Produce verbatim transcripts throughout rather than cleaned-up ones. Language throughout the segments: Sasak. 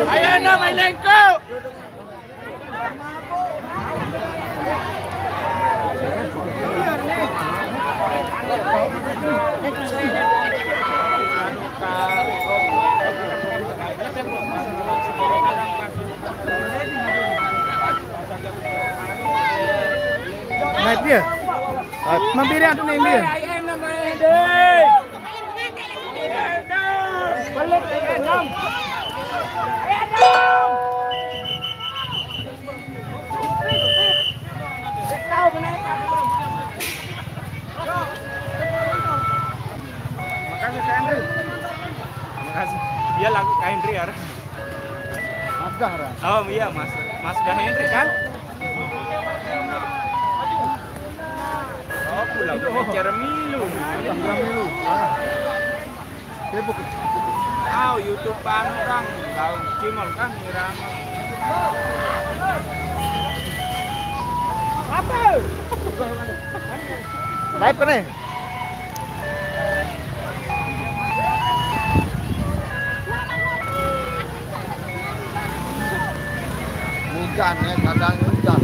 Ayo, no, main lengko. Naik dia. Mampir dia tu, naik dia. Makasih, Kak Henry. Makasih. Dia lagu Kak Henry ya. Mas Dah, Ran. Oh iya, Mas. Mas Dah Henry kan? Oh, pulang Cermilu. Cermilu. Ah. Sibuk. Tahu YouTube orang, tahu Cimol kan, Irama. Apa? Live kan nih? Hujan ya, kadang hujan.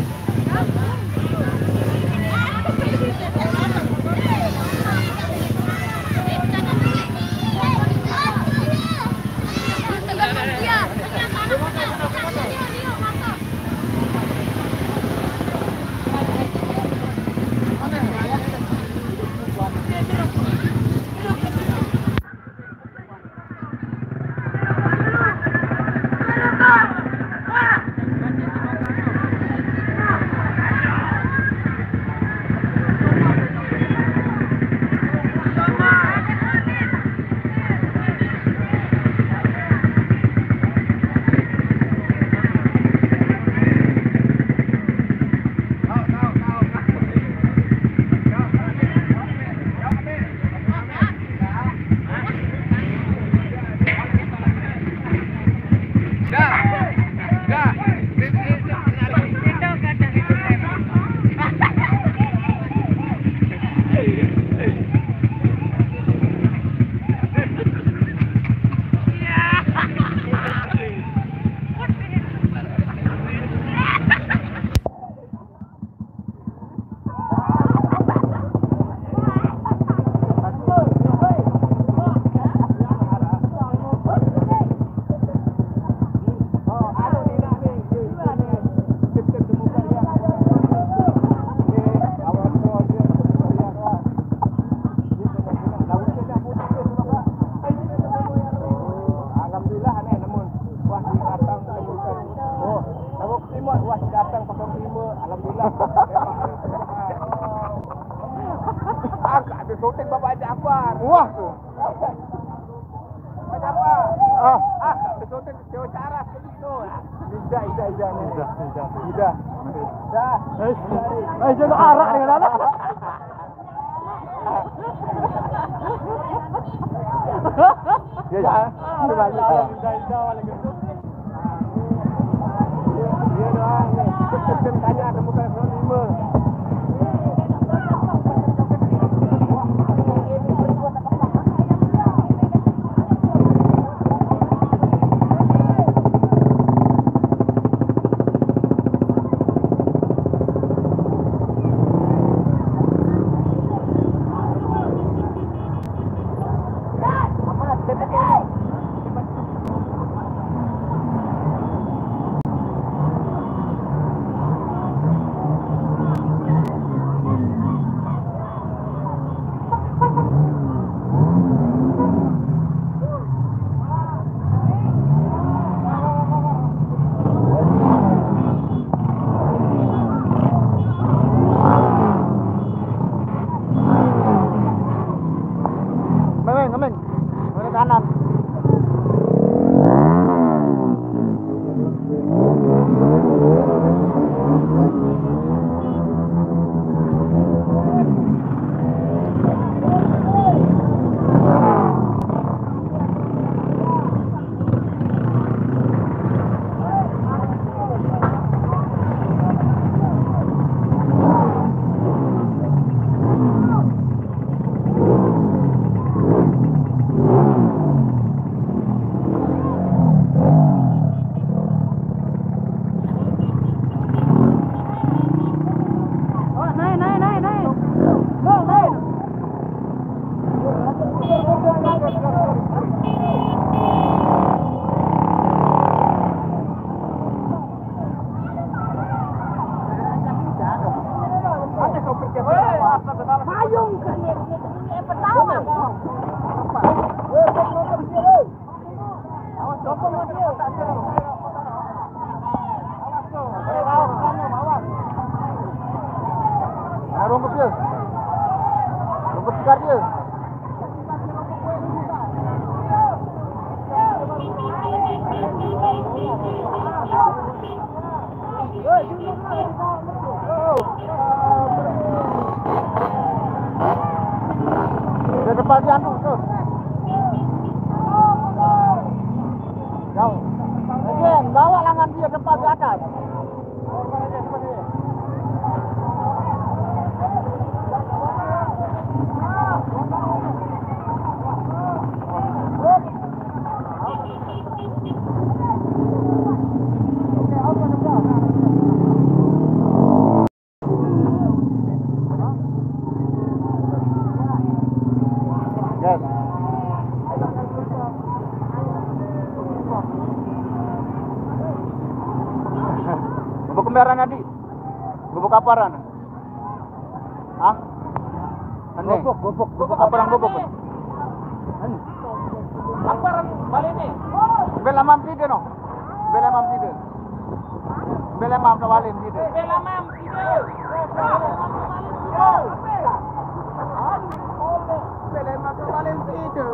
Alhamdulillah, aneh, namun wah datang, oh, namun terima, wah datang pasang terima, alhamdulillah. Ah, ada syuting Bapak Jafar. Wah, tuh. Bapak Jafar. Ah. Ah, ada syuting Dewa Cara seperti itu. Ida, Ida, Ida, nih. Ida, Ida. Ida. Dah. Eh, eh, jangan arak dengan anak. Ya, ya. Ini lagi. Again, bawa lengan dia depan ke atas. Gas. Gubuk kembaran tadi. Gubuk aparan? Hah? Aneh. Gubuk, gubuk, gubuk. Aparan gubuk. Aneh. Aparan balik ni. Bela mam tidak no. Bela mam tidak. Bela mam no balik tidak. Bela mam tidak. Bela mam no balik tidak.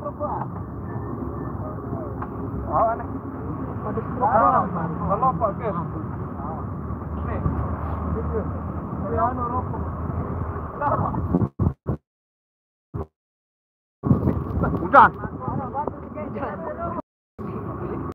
Apa? Awak ni. Pada stroke. Ah, kalau pakai. Ni. Ni anu rokok. Hujan.